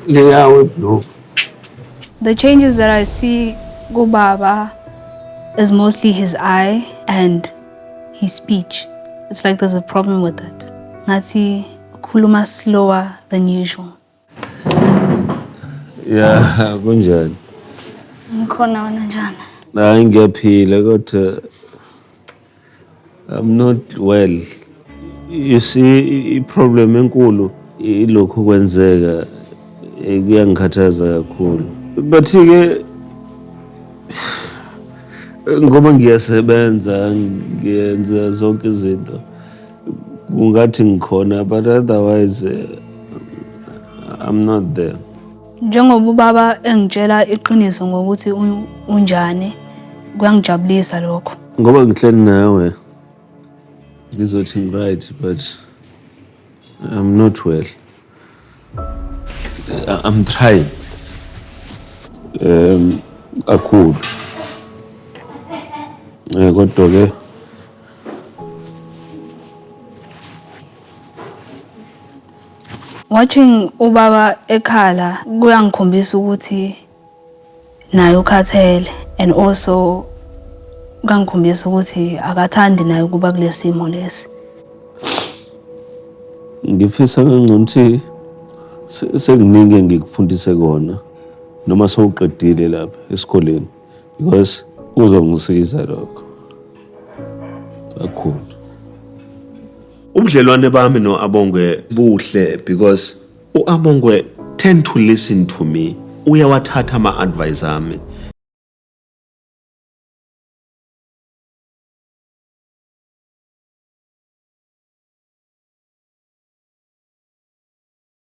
Liyawe ibhulukwe. The changes that I see kubaba is mostly his eye and his speech. It's like there's a problem with it. Ngathi ukhuluma slower than usual. Ya, kunjani? Ngikhona, wena njani? Hayi, ngiyaphila, kodwa I'm not well. You see, i-problem enkulu ilokhu kwenzeka, kuyangikhathaza kakhulu. But ke ngoba ngiyasebenza, ngiyenza zonke izinto, kungathi ngikhona, but otherwise I'm not there. Njengoba ubaba engitshela iqiniso ngokuthi unjani, kuyangijabulisa lokho. Ngoba ngihleli nawe ngizothi ngi-right, but I'm not well. I'm trying kakhulu, kodwa ke Watching ubaba ekhala kuyangikhombisa ukuthi naye ukhathele, and also kuyangikhombisa ukuthi akathandi naye ukuba kulesimo lesi. Ngifisa kangcono ukuthi sekuningi engikufundise kona noma sowuqedile lapha esikoleni, because kuzongisiza lokho kakhulu. Ubudlelwane bami no-Abongwe buhle because u-Abongwe tend to listen to me, uyawathatha ama-advice ami.